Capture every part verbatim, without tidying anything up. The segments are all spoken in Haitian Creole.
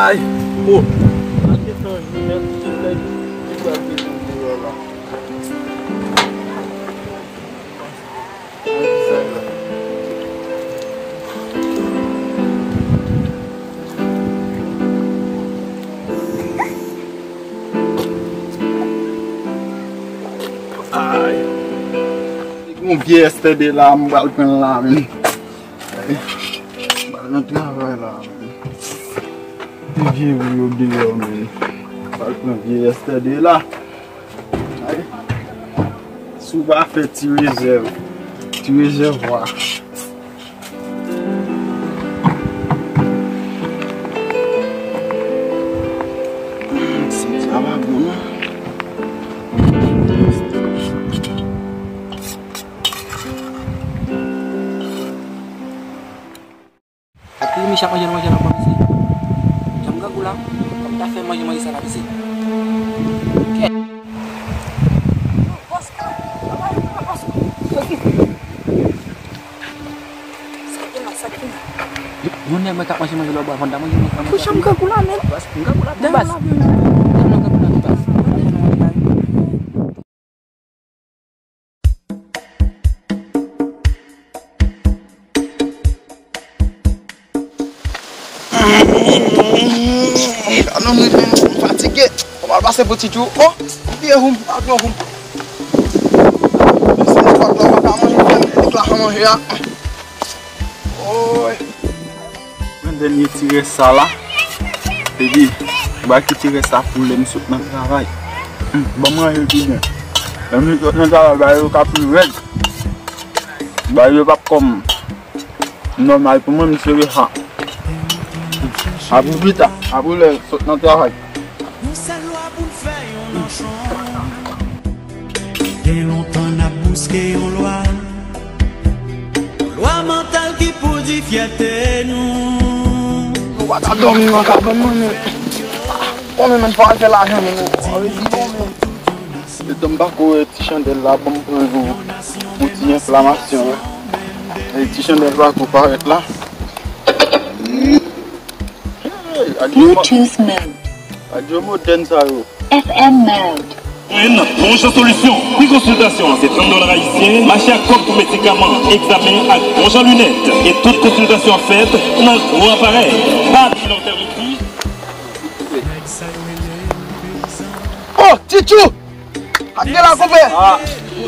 Ay, o. Gade tan jounen, tout nèg ki pral bezwen deyò la. Ay. Yon vye S T D la, m pral pran la, men. Ay. M pral nan travay la, men. Ti vye wi yo deyò, men. M pral pran vye S T D la. Ay. Si w pa fè ti rezèv, ti rezèvwa. Senti a pa bon non. Epi misye ap manje, manje nan kòm isi. Janm grangou la, kòm ta fè manje, manje sa la isi. Kèt. Sa ki la, sa ki la. Yon nèg mwen k ap manje, manje lòbò a, fò n ta manje, manje, manje. Pou janm grangou la, men. Bas, m grangou la, bas. Janm nan grangou la, bas. Gad non, m rive, m fatige. Fò m al pase pou ti tjou. O, m bliye houm, pa gen houm. Mesye, espwa la pa ka manje, fè m nèg la manje a. Oy. Pran dènye ti rès sa la. Epi, m va kite rès sa pou lè m sot nan travay. Hmm, ban m manje l pi byen. Lè m sot nan travay, bagay yo ka pi rèd. Bagay yo p ap kòm nòmal pou mwen, m sere ha. A pou pita, a pou lè sot nan travay. Yon sèl lwa pou n fè yon nanchon. Gen lontan n ap bouske yon lwa. Yon lwa mantal ki pou di fyète nou. Nou pa ka dòmi nan kabann mwen, men. Bon, men, men, fò al fè lajan, men. Letan m pako wè ti chandèl la, ban m pran yon, yon ti enflamasyon, wi. E ti chandèl pako parèt la. Hey, adyo mo-, Bluetooth mode. Adyo modèn sa yo. F M mode. Bon jan solisyon. Pri konsiltasyon an se trant dola ayisyen. Mache ak kòb pou medikaman, egzamen ak bon jan linèt. E tout konsiltasyon ap fèt nan gwo aparèy. Pa di lòtèmiti. Oh, Titjou! Ak gen la koupe. Ah.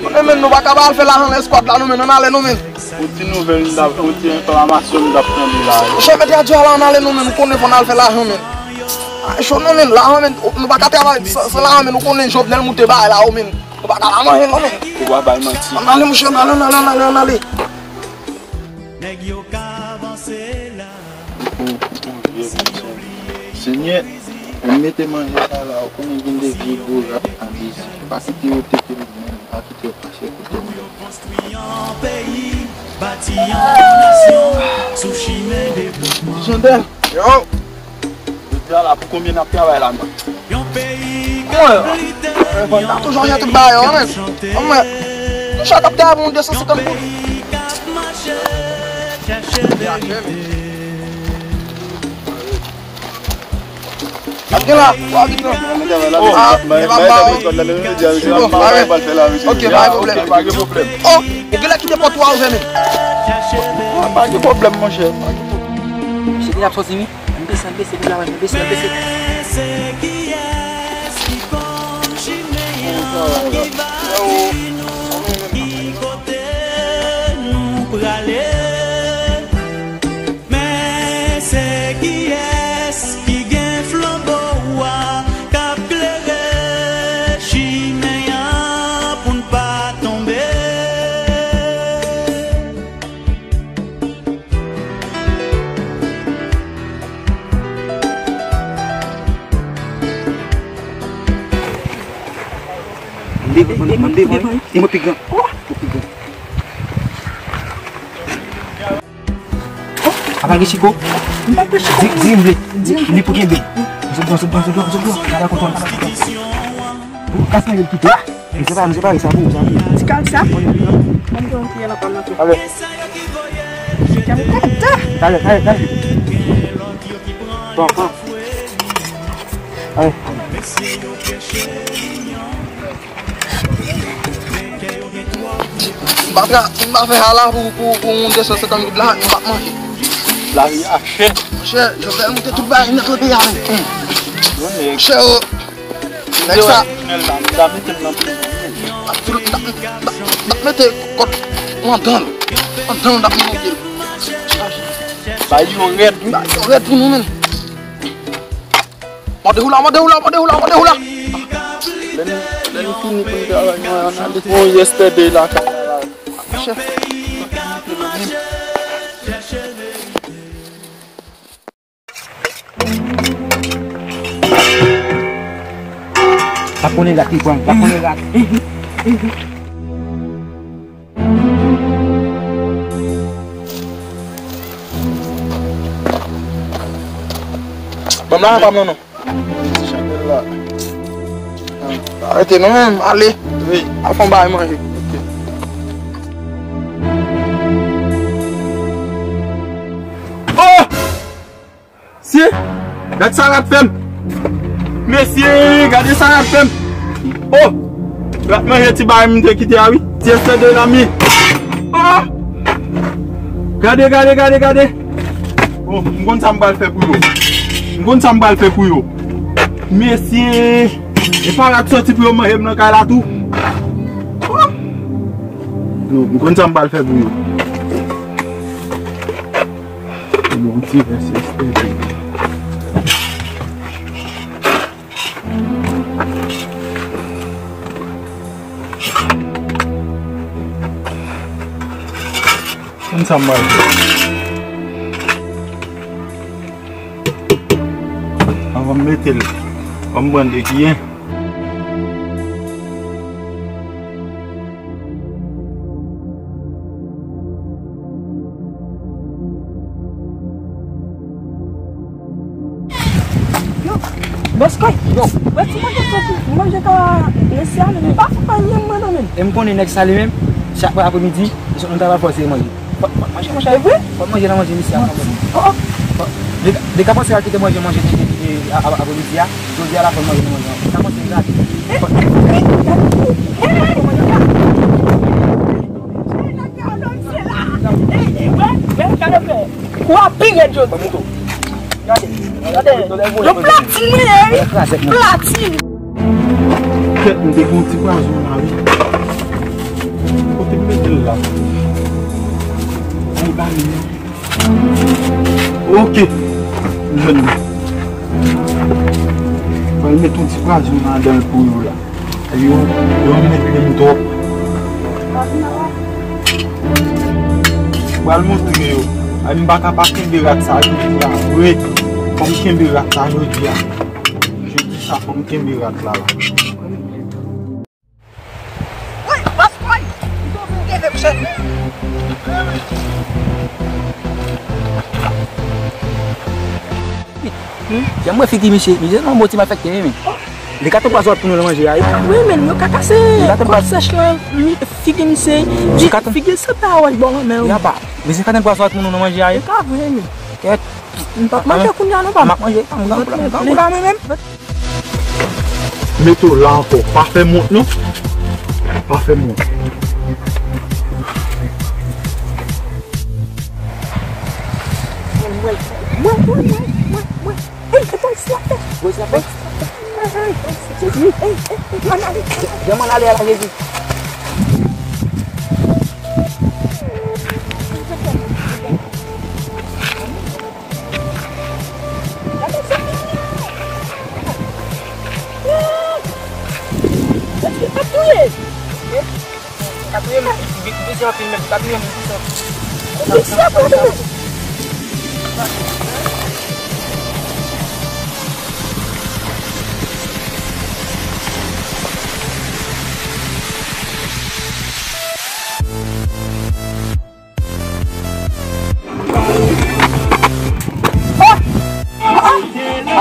Konnen, men, nou pa ka pa al fè lajan nan eskwad la, non, men, ann ale, non, men. Yon ti nouvèl m t ap, yon ti enflamasyon m t ap tande la. Monchè, mèt radyo a la, ann ale, non, men, nou konnen fò n al fè lajan, men. Ah, cho, non, men, lajan, men, nou pa ka travay san, san lajan, men, nou konnen Jovenel moute bagay la, o, men. Nou pa ka pa manje, non, men. Ou pa bay manti. Ann ale, monchè, ann ale, ann ale, ann ale, ann ale. Nèg yo ka avanse la. Senyè, ou mete manje sa la, ou konnen gen de vye gwo rat an dezi. Pa kite yo tete nou menm, pa kite yo pase kote nou. Pou yo konstwi yon peyi, bati yon nasyon sou chimen devlopman. Jandèl, yo! Jodi a la, pou konbyen n ap travay la menm? Yon peyi k ap lite, yon peyi k ap chante. Mwen, mwen, nou chak ap travay pou yon de san senkant goud. Ap gen la, w ap vin nan. Ah, e pa ba w. Bon, pare. Ok, pa gen pwoblèm. Oh, ou gen lè kite pòt ou a ouvè menm. Ah, pa gen pwoblèm, monchè. Pa gen pwoblèm. Misye deja ap sòti, wi. Ann bese, ann bese, pou travay, ann bese, ann bese. Men se kiyès ki konn chimen an ki va di nou ki kote nou prale? Men se kiyès ki gen flanbo a k ap klere chimen an pou n pa tonbe? Mande, mande, mande, mande. E mwen pi gran. Mwen pi gran. Apa gen chiko? Di, di m vle. Li pou kenbe. Zot dwa, zot dwa, zot dwa, zot dwa. Ala kontan, ala kontan. Ou kase l kite. M separe, m separe, sa pou ou, sa pou ou. Ti kal sa? Mwen gen yon kiyè nan pa m nan tou. Alè. Kiyè m kontan. Alè, alè, alè. Bon, bon. M pa tra, m pa fè hala pou, pou, pou moun de san senkant goud la, m p ap manje. Lavi a chè. Monchè, Jovenel moute tout bagay nèt nan peyi a, men. Monchè, o. Nèg sa. Jovenel la, m ta mete l nan prizon. M ap fout, m ap, m ap, m ap mete kòd anndan l. Anndan l, m ap mete l. Bay yo rèd, wi. Bay yo rèd pou nou, men. Mande ou la, mande ou la, mande ou la, mande ou la. Lè n, lè n fini pou n travay, nou, nou ale. Bon, yesterday la, ka la. Chèf. Pa konnen rat li pran, pa konnen rat. Ban m la, pa m nan non. Ti chandèl la. Arete non, men, ale. Wi. Al fè yon bagay manje. Oh! Si, gad sa rat fè m. Mesye, gade sa rat fè m. Oh! Rat manje ti bagay m te kite a, wi. Ti espè de lami. Oh! Gade, gade, gade, gade. Oh, m konn sa m pral fè pou yo. M konn sa m pral fè pou yo. Mesye, e pa rat soti pou yo manje m nan kay la tou. Oh! Non, m konn sa m pral fè pou yo. Yon ti vès espè. Konn sa m pral fè. Anvan m mete l, ban m pran de kiyen. Yo, Bòs Koy. Yo. Wè ti manje soti, manje ka mesye a, men pa fè anyen mwen non, men. E m konnen nèg sa li menm, chak apremidi, li sot nan travay fò se manje. Fò, fò manje, monchè. E vre? Fò manje nan manje mesye a, konprann. Oh, oh. Fò, li, li ka panse al kite manje, manje, manje, manje, a, a, apremidi a, jodi a la fò manje nan manje. Li ka panse li rate. Fò, fò manje. Kou a pi rèd jodi. Gade, gade. Yo platin li ye, wi. Platin. Kèt, m te gen yon ti pwazon la, wi. Kote m mete l la? Ay, ba li, non. Ok. M jwenn li. Pral met yon ti pwazon ladan l pou yo la. Yo, yo anmède m twòp. Pral montre yo. Ay, m pa ka pa kenbe rat sa jodi a vre. Fò m kenbe rat sa jodi a. Jodi sa, fò m kenbe rat la, la. Woy, bòs mwen! Ou tonbe, ou gade, monchè. Hmm? Jan m wè figi misye, misye se yon bòt ti malfèktè, wi, men. Li ka tonbe sot pou nou nan manje a, wi. Wi, men, yo ka kase kòd sèch lan, figi misye, figi l sanble a wòch bò lanmè, wi. Misye ka tonbe sot pou nou nan manje a, wi. Li ka vre, men. Kèt. M p ap manje kounye a non, pa m. M ap manje, pa m, m ap manje, m ap manje menm. Mete w la ankò. Pa fè m wont non. Pa fè m wont. Mwen, mwen, mwen, mwen, mwen, mwen. Ey, e polis la fè. Polis la fè. Ey, ey, ey, ey, ann ale. Jan m ann ale a la, Jezi. Gade sa. Èske l t ap touye? T ap touye m, li, li, li vise anpil menm, li t ap touye m, li vise anpil. Li vise anpil.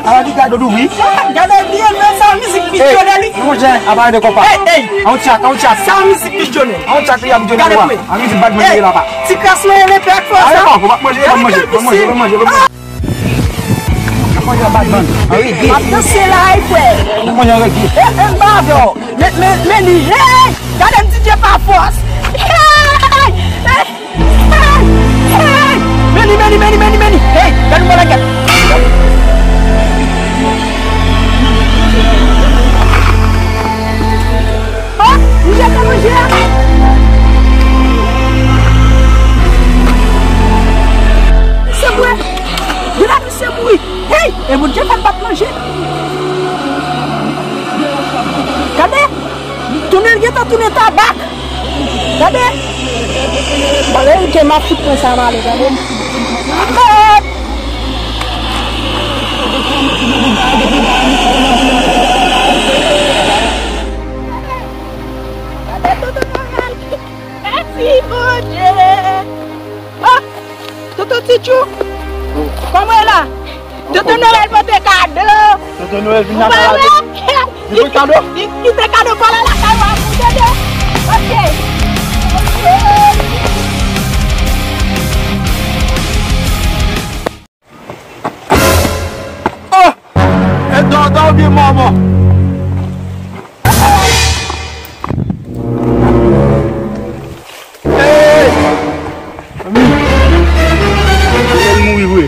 Ala di gado douvri. Gade byen, men sa mizik Pitchonè li. Monchè, apa de konpa. Ey, ey. An tchak, an tchak. Sa mizik Pitchonè. An tchak li ap jwenn. Gade pou. An mizik bad manje la pa. Ti kras mwen le pèk fò sa. Ayo, pa manje, pa manje, pa manje, pa manje. Mwen yon bad man. An rege. M ap danse la, wi, frè. Mwen yon rege. E, e, m pa avè w. Men, men, men li, hey! Gade m D J pa fòs. Hey! Hey! Hey! Hey! Men li, men li, men li, men li, men li. Hey! Gade m wè lagèt. Oh! M jete manje a. Se vre. Gade misye mouri. Hey! E Bondye fè m pa t manje. Gade! Tounen l gentan tounen tabak. Gade! Gade ke m ap fout pran sa m ale, gade. Gade! Gade Tonton Noël! Mèsi, Bondye! Oh! Tonton Titjou! Kòman w ye la? Tonton Noël pote kado! Tonton Noël vin lakay la. Li pote kado? Li kite kado pa l lakay w pou tande. Ok. Oh! E dòdò oubyen mòmò? Hey! Anmwey! Li mouri vre.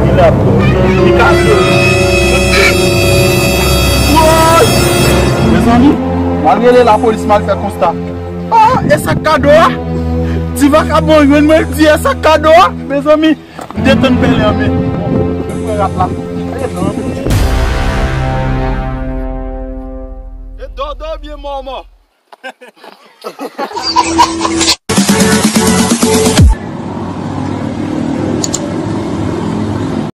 Li la. Li kase. Woy! Mezanmi, m al rele lapolis, m al fè konsta. Oh, e sak kado a? Ti vakabon jwenn mwen, l di e sak kado a? Mezanmi, m detann pèlen an, men. Mwen pran rap la. E dòdò oubyen mòmò?